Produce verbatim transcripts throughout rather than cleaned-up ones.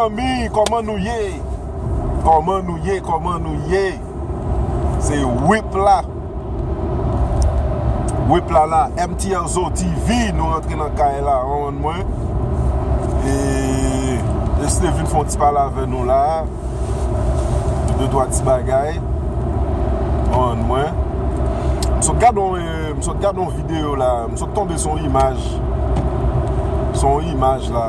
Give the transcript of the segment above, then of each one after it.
Zanmi, kòman nou ye? Kòman nou ye? Kòman nou ye? Se Whip la. Whip la la, M T L Zo T V, nou rantre nan kay la, konprann mwen. E, e Steven fè yon ti pale avè nou la. De twa ti bagay. Konprann mwen. M sot gade yon, e, m sot gade yon videyo la. M sot tonbe sou yon imaj. Sou yon imaj la.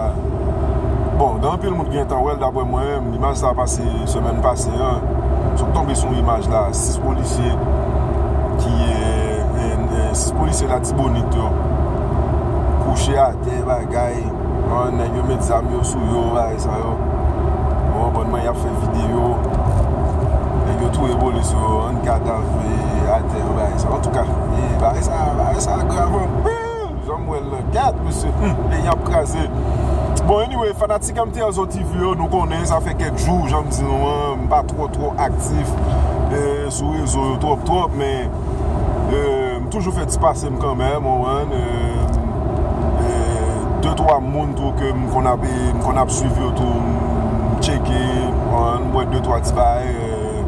Bon, gen anpil moun ki gentan wè l, daprè mwen, imaj sa pase semèn pase an. M sot tonbe sou yon imaj la. Sis polisye ki, e, e, e, sis polisye Latibonit yo kouche atè, bagay. An, nèg yo met zam yo sou yo, bagay sa yo. Ou konprann mwen, y ap fè videyo. Nèg yo touye polis yo, an, kadav, e, atè yo, bagay sa. Antouka, e, bagay sa, bagay sa grav anpil. Jan m wè l nan gad, mesye. Hmm, peyi ap kraze. Bon, anyway, fanatik M T L Zo T V yo, nou konnen, sa fè kèk jou, jan m di nou an, m pa twò, twò aktif, e, sou rezo yo twòp, twòp, men, e, m toujou fè ti pase m kanmenm, ou konprann, e, e, de twa moun tou ke m konn ap, m konn ap swiv yo tou, m tcheke, ou konprann, m wè de twa ti bagay, e,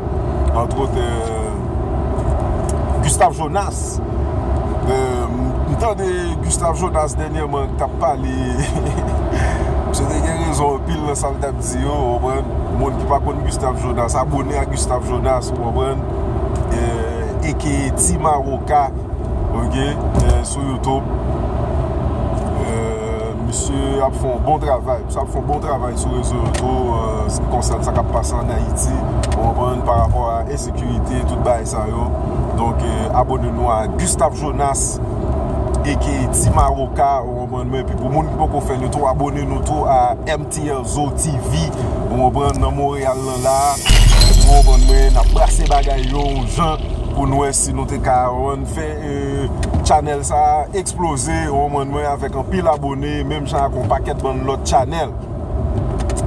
antrot, e, Gustave Jonas. E, m, m tande Gustave Jonas dènyèman k t ap pale. Misye te gen rezon anpil nan sa l t ap di yo, ou konprann? Moun ki pa konn Gustave Jonas, abòne a Gustave Jonas, ou konprann? E, aka Ti Mawoka, ok? E, sou YouTube. E, misye ap fè yon bon travay. Misye ap fè yon bon travay sou rezo yo tou, e, an se ki konsène sa k ap pase ann Ayiti, ou konprann, pa rapò a ensekirite, tout bagay sa yo. Donk, e, abòne nou a Gustave Jonas, aka Ti Mawoka, ou konprann mwen. Epi pou moun ki poko fè l yo tou, abòne nou tou a M T L Zo T V, ou konprann, nan Monreyal lan la. Ou konprann mwen, n ap brase bagay yo yon jan pou n wè si nou te ka, ou konprann, fè, e, channel sa a eksploze, ou konprann mwen, avèk anpil abòne, menm jan ak yon pakèt bann lòt channel.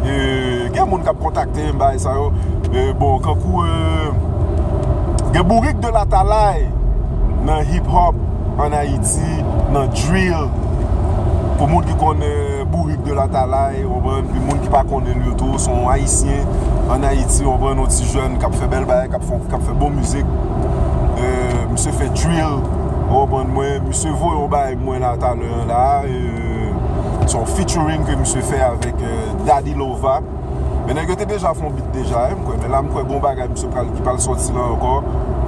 E, gen moun k ap kontakte m, bagay sa yo. E, bon, kankou, e, gen Bourik de Latalay nan hip hop ann Ayiti, nan drill. Pou moun ki konnen Bourik de Latalay, ou konprann, pou moun ki pa konnen l yo tou, se yon Ayisyen ann Ayiti, ou konprann, yon ti jèn k ap fè bèl bagay, k ap fè, k ap fè bon mizik. E, misye fè drill, ou konprann mwen, misye voye yon bagay mwen la talè la, e, se yon featuring ke misye fè avèk, e, Daddy Lova. Men nèg yo te deja fè yon beat deja, e, m kwè, men la m kwè gon bagay misye pral, ki pral sòti la ankò,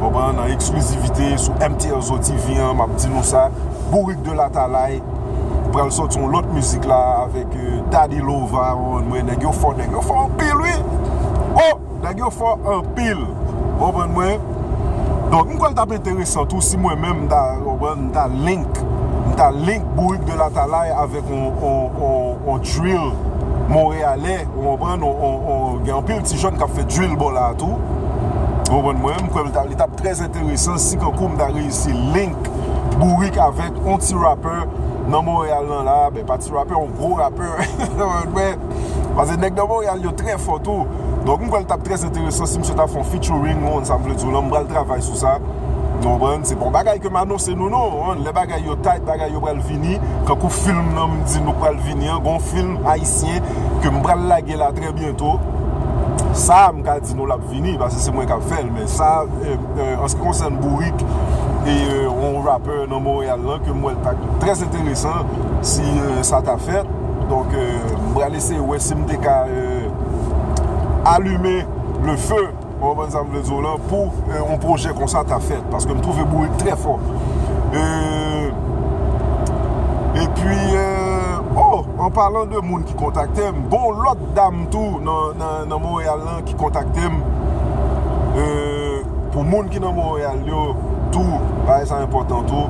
konprann, an eksklizivite sou M T L Zo T V an, m ap di nou sa, Bourik de Latalay pral sòti yon lòt mizik la avèk, e, Daddy Lova, ou konprann mwen, nèg yo fò, nèg yo fò anpil, wi. Oh! Nèg yo fò anpil. Ou konprann mwen? Donk, m kwè l t ap enteresan tou si mwen menm m ta, ou konprann, m ta link, m ta link Bourik de Latalay avèk on, on, on, on drill monreyalè, ou konprann, on, on, on, gen anpil ti jèn k ap fè drill bò la a tou. Ou konprann mwen? M kwè l ta, li t ap trè enteresan si kankou m ta reyisi link Bourik avèk on ti rapè nan Monreyal lan la, ben, pa ti rapè, on gwo rapè. Ou konprann mwen? Paske nèg nan Monreyal yo trè fò tou. Donk, m kwè l t ap trè enteresan si misye ta fè yon featuring, ou konn sa m vle di w lan, m pral travay sou sa. Ou konprann? Se pa yon bagay ke m anonse nou, non. Ou konprann? Lè bagay yo tight, bagay yo pral vini. Kankou fim nan m di nou pral vini an, gon fim ayisyen ke m pral lage la trè byento. Sa, m ka di nou l ap vini, paske se mwen k ap fè l, men sa, e, e, an se ki konsène Bourik, e, e, yon rapè nan Monreyal lan, ke m wè l t ap trè enteresan si, e, sa ta fèt. Donk, e, m pral eseye wè si m te ka, e, alime le feu, ou konprann sa m vle di w lan, pou, e, yon pwojè konsa ta fèt, paske m twouve Bourik trè fò. E, epi, e, oh, an palan de moun ki kontakte m, gon lòt dam tou nan, nan, nan Monreyal lan ki kontakte m. E, pou moun ki nan Monreyal yo tou, bagay sa enpòtan tou.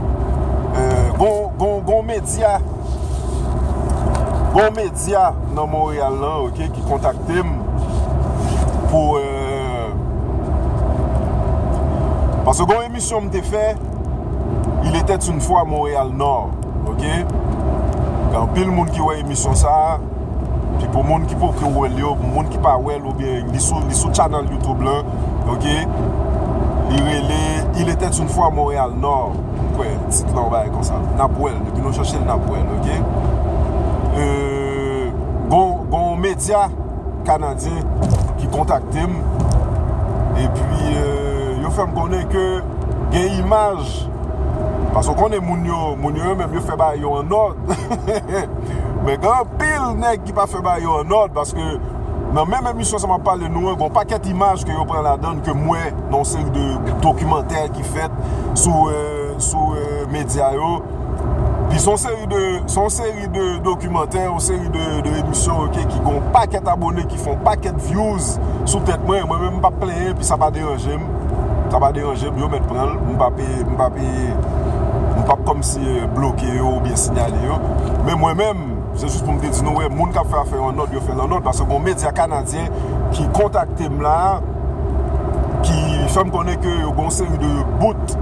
E, gon, gon, gon medya, gon medya nan Monreyal lan, ok, ki kontakte m pou, e, paske gon emisyon m te fè, Il était une fois Montréal Nord, ok? Gen anpil moun ki wè emisyon sa a. Epi pou moun ki poko wè l yo, pou moun ki pa wè l oubyen li sou, li sou channel YouTube lan, ok? Li rele Il était une fois Montréal Nord. M kwè tit lan yon bagay konsa. N ap wè l. Depi nou chèche l, n ap wè l, ok? E, gon, gon medya Kanadyen ki kontakte m. Epi, euh, yo fè m konnen ke gen imaj. Paske w konnen moun yo, moun yo, yo menm yo fè bagay yo an nòd. Men gen anpil nèg ki pa fè bagay yo an nòd, paske nan menm emisyon sa m ap pale nou an, gen yon pakèt imaj ke yo pran ladan l, ke m wè nan yon seri de dokimantè ki fèt sou, euh, sou, euh, medya yo. Pi se yon seri de, se yon seri de dokimantè, yon seri de, de emisyon, ok, ki gen yon pakèt abone, ki fè yon pakèt views sou tèt mwen. Mwen menm, m p ap plenyen, pi sa pa deranje m. Sa pa deranje m, yo mèt pran l. M p ap, m p ap, m p ap kòmsi, euh, bloke yo oubyen siyale yo. Men mwen menm, se jis pou m te di nou, wè, moun k ap fè afè yo an nòd, yo fè l an nòd, paske gen yon medya kanadyen ki kontakte m la, ki fè m konnen ke yo gen yon seri de bout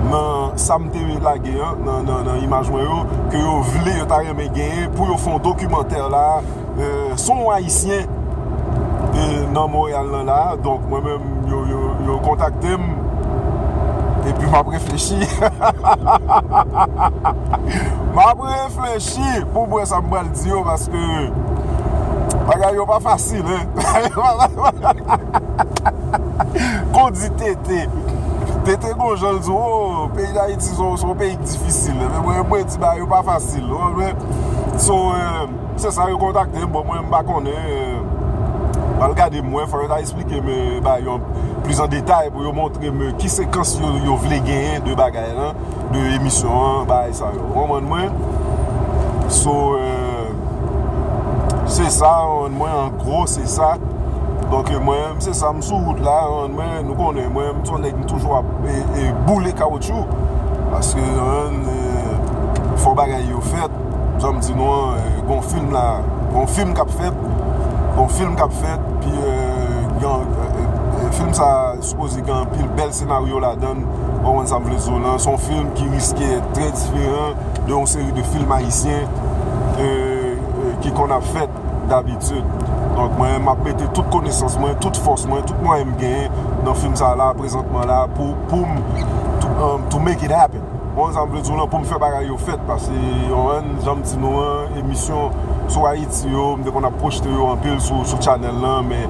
nan sa m te lage an, nan, nan, nan imaj mwen yo, ke yo vle, yo ta renmen genyen pou yo fè yon dokimantè la, euh, sou yon Ayisyen, euh, nan Monreyal lan la. Donk, mwen menm, yo, yo, yo kontakte m, epi m ap reflechi. M ap reflechi pou m wè sa m pral di yo, paske bagay yo pa fasil, hein. Kon di Tete. Tete gon jan l di, oh, peyi Dayiti se yon, se yon peyi ki difisil. Men mwen, mwen di bagay yo pa fasil, ou konprann? So, euh, se sa, yo kontakte m, bon, mwen, m pa konnen, euh, m al gade m wè, fò yo ta eksplike m, euh, bagay yo plis an detay pou yo montre m ki sekans yo, yo vle genyen de bagay lan, de emisyon an, bagay sa yo. Ou konprann mwen? So, euh, se sa, ou konprann mwen, an gwo, se sa. Donk, mwen, se sa, m sou wout la, ou konprann mwen, nou konnen, mwen, m se yon nèg, m toujou ap, e, e, boule kawotchou. Paske, ou konprann, e, fò bagay yo fèt. Jan m di nou an, e, gon fim la, gon fim k ap fèt, gon fim k ap fèt, pi, e, gen, e, e, fim sa sipoze gen anpil bèl senaryo ladan l, ou konprann sa m vle di w lan. Se yon fim ki riske èt trè diferan de yon seri de fim ayisyen, e, e, ki konn ap fèt dabitid. Donk, mwen, m ap mete tout konesans mwen, tout fòs mwen, tout mwayen m genyen nan fim sa la, prezantman la, pou, pou m to, um, to make it happen. Ou konprann sa m vle di w lan, pou m fè bagay yo fèt, paske, ou konprann, jan m di nou an, emisyon sou Ayiti yo, m te konn ap pwojte yo anpil sou, sou channel lan, men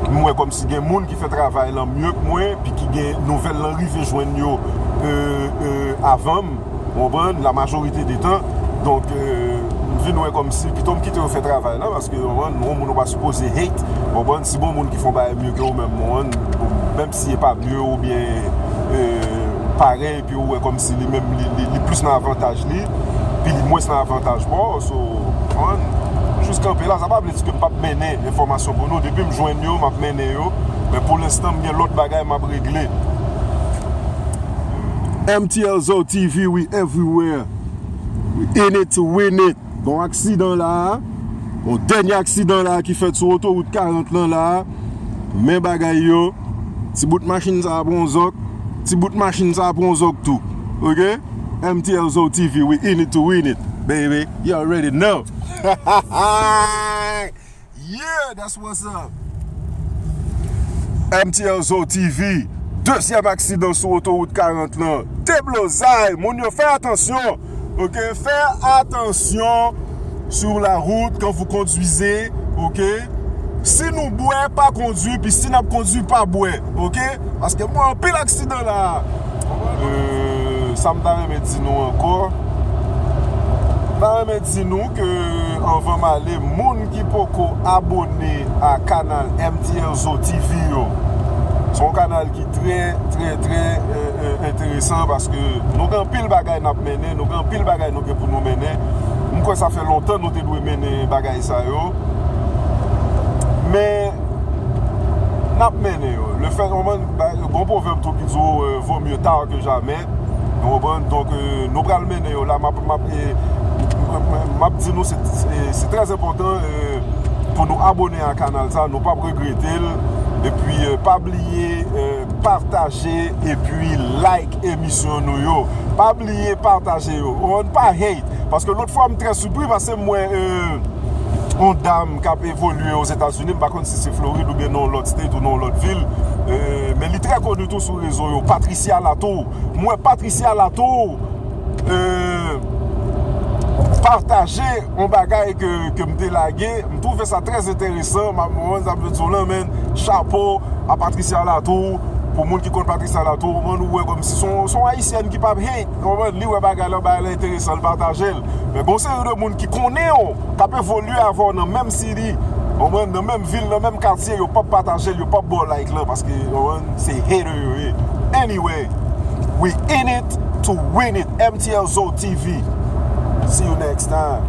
m wè kòmsi gen moun ki fè travay lan mye k mwen, pi ki gen nouvèl lan rive jwenn yo, e, e, avan m, ou konprann, la majorite de tan. Donk, e, m vin wè kòmsi, pito m kite yo fè travay lan, paske, ou konprann, yon moun ou pa sipoze hate, ou konprann, si gon moun ki fè yon bagay mye ke ou menm, ou konprann, menm si e pa mye oubyen, e, parèy, epi ou wè kòmsi li menm, li, li, li plis nan avantaj li, pi li mwens nan avantaj pa w, so, ou konprann, jis kanpe la, sa pa vle di ke m p ap mennen enfòmasyon pou nou, depi m jwenn yo, m ap mennen yo, men pou lenstan, m gen lòt bagay m ap regle. M T L Zo T V, we everywhere. We in it to win it. Gon aksidan la a. Gon dènye aksidan la a ki fèt sou otowout karant lan la a. Men bagay yo. Ti bout machin sa a pran zòk. Ti bout machin sa a pran zòk tou. Ok? M T L Zo T V, we in it to win it, baby. You already know. Yeah, that's what's up. M T L Zo T V, dezyèm aksidan sou otowout karant lan. Deblozay, moun yo fè atansyon. Ok, fè atansyon sur la route quand vous conduisez. Ok, si nou bwè, pa kondwi, pi si n ap kondwi, pa bwè. Ok, paske m wè anpil aksidan la. Euh, sa m ta renmen di nou ankò? M ta renmen di nou ke anvan m ale, moun ki poko abone a kanal M T L Zo T V yo, se yon kanal ki trè, trè, trè, euh, euh, enteresan, paske nou gen anpil bagay n ap mennen, nou gen anpil bagay nou gen pou nou mennen. M kwè sa fè lontan nou te dwe mennen bagay sa yo. Men, n ap mennen yo. Le fè, konprann, ba, gon pwovèb tou ki di w, euh, vaut mieux tard que jamais. Ou konprann? Donk, euh, nou pral mennen yo la. M ap, m ap, e, m ap di nou, se, se, se trè enpòtan, euh, pou nou abone a kanal sa. Nou p ap regrete l. Epi, euh, pa bliye, euh, pataje epi like emisyon nou yo. Pa bliye pataje yo. Ou konprann? Pa hate. Paske lòt fwa, m trè sipri, paske m wè, euh, yon dam k ap evolye Ozetazini, m pa konn si se Florid oubyen nan yon lòt state ou nan yon lòt vil, euh, men li trè koni tou sou rezo yo, Patricia Latour. M wè Patricia Latour, euh, pataje yon bagay ke, ke m te lage. M twouve sa trè enteresan. M ap, mwen, sa m vle di w lan, men, chapo a Patricia Latour. Pou moun ki konn Patricia Latour, ou konprann, ou wè kòmsi se yon, se yon ayisyèn ki p ap hate. Ou konprann, li wè bagay lan, bagay lan enteresan, li pataje l. Men gon seri de moun ki konnen w, k ap evolye avè w nan menm city, ou konprann, nan menm vil, nan menm katye, yo p ap pataje l, yo p ap ba w like lan, paske, ou konprann, se hater yo ye. Anyway, we in it to win it. M T L Zo T V. See you next time.